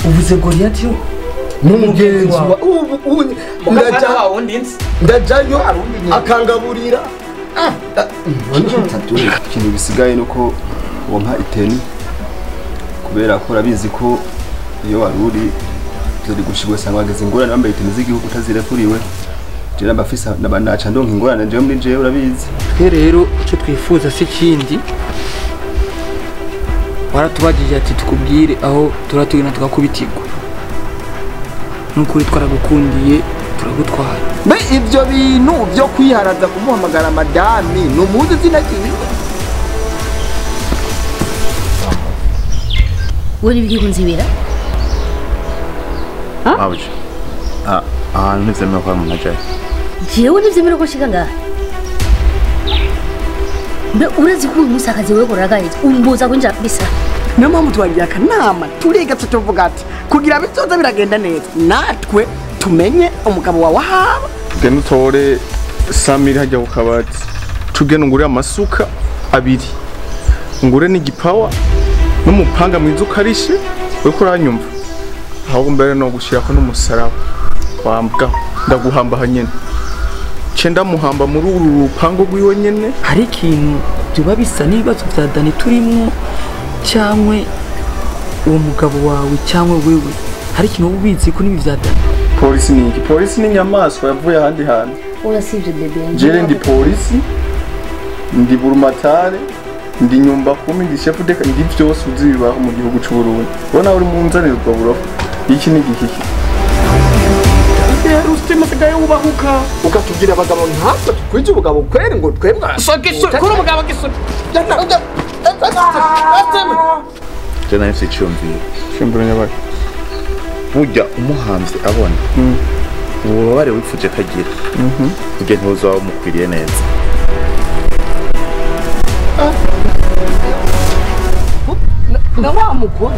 Uvuze Goliath yo n'umugenzi wa ubu ndajayo akangaburira. Ikintu bisigaye nuko wonka iteni kubera ko urabizi ko iyo waruri byari gushigwa sangwa ageze ingorane bambaye iteni z'igihugu utazirekuriwe. Je nabafisa naca ndonka ingorane je muri je urabizi. Twe rero icyo twifuza si kindi, waratubagije ati tukubwire aho turatugenda tukakubitirwa, nukuri twaragukundiye turagutwara. Mbe ivyo bintu byo kwiharaza kumuhamagara madami numuzi zina kiwe. Wari bigiye kunzibira? Abuja. Ah, nivyemewe ko umuntu ajayo. Jewe nivyemewe ko shika ngaha. Mbe urazi ko uyu munsi akazi wewe koragaye umbuza kwinjira bisa. Niyo mpamvu twagira akanama turiga tuvuga ati kugira bizoza biragenda neza natwe tumenye umugabo wawe ahaba. Genda utore Samiri hajya ku kabati, tugende ngure amasuka abiri, ngure n'igipawa n'umupanga mwiza ukarishe, uriko uranyumva? Ahubwo mbere no gushirako n'umusaraba wambwa ndaguhamba hanyene, ce ndamuhamba muri uru rupango rwiwe nyene. Hari ikintu byoba bisa n'ibibazo vya Dani turimwo cyangwa uwo mugabo wawe cyangwa wewe, hari ikintu ubizi ko nibi vya Dani? Polisi ni iki? Polisi ni inyamaswa yavuye ahandi hantu. Oya sivyo bebe. Jere ndi polisi, ndi burumatare, ndi nyumba kumi, ndi chef de ndi vyose uzi bibaho mu gihugu c'u Burundi. Ubona uri mu nzaniro ubwo burofa. Iki ni igiki? Rustima sigaye ubahuka ukatubwira abagabo nkatwe tukwije ubugabo kweri ngo twebwa. Kuri umugabo gisuri. Je nari mfise iciyumviro. Iciyumviro nyabaki? Burya umuhamvye abona ububabare wipfuje kagira burya ntibuzoba bumukwiriye neza. Na wa mugore